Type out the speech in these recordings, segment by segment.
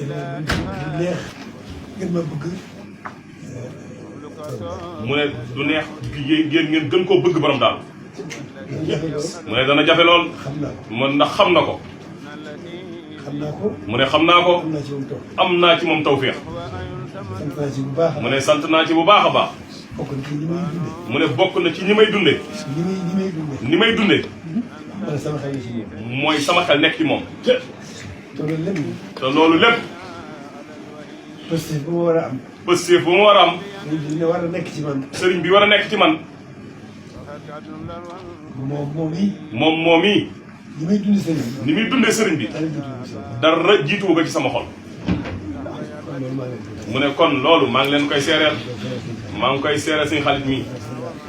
neex gën ma bëgg. mu ne du neex ngeen gën koo bëgg borom daal. mu ne dana jafe lool. man ndax xam na ko. mu ne xam naa ko. am naa ci moom tawféex. mu ne sant naa ci bu baax a baax. mu ne bokk na ci ñi may dunde. ni may dunde. mooy sama xel nekk ci moom. te loolu lépp. pëstéef bu ma war a am. pëstéef bu ma war a am. sëriñ bi war a nekk ci man. sëriñ bi war a nekk ci man. moom yi. moom yi. ni may dundee sëriñ bi. ni muy dundee sëriñ bi. dara jiituwu ko ci sama xol. mu ne kon loolu maa ngi leen koy seereel. maa ngi koy seereel suñu xalit mi.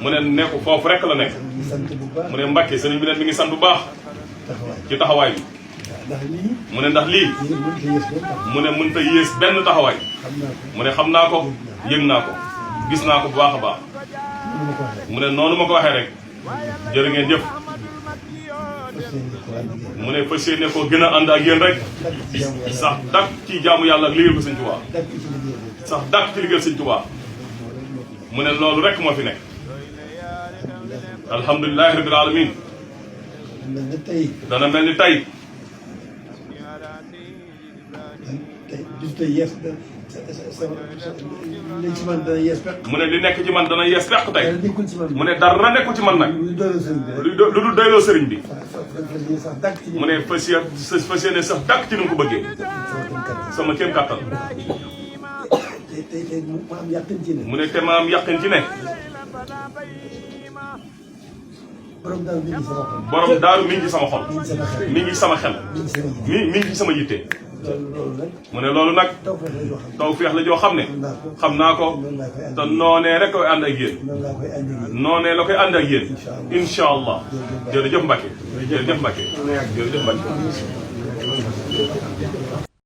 mu ne nekku foofu rek la nekk. mu ne Mbàkke sëriñ bi ne mi ngi sant bu baax. ci taxawaay bi. mu ne ndax lii. mu ne mënut a yées benn taxawaay. mu ne xam naa ko yëg naa ko gis naa ko bu baax a baax. mu ne noonu ma ko waxee rek. jërë ngeen jëf. mu ne fas yéene ko gën a ànd ak yéen rek. sax dakk ci jaamu yàlla ak liggéey ko Sëñ Tuubaa. sax dakk ci liggéey Sëñ Tuubaa. mu ne loolu rek moo fi nekk. alhamdulilahi rabbil alamin. dana mel ni tey. mu ne li nekk ci man dana yees peq tey. mu ne dara nekkul ci man nag. lu dul doyloo sëriñ bi. mu ne fas yéene sax dàkk ci ni mu ko bëggee. sama kéem kàttan. mu ne te ma am yàqin ci ne. borom daaru mi ngi ci sama xol. mi ngi ci sama xel. mi ngi ci sama yitte. mu ne loolu nag tawfeex la joo xam ne xam naa ko te noonee rek koy ànd ak yéen noonee la koy ànd ak yéen incha allah jërëjëf Mbacke jërëjëf Mbacke jërëjëf Mbacke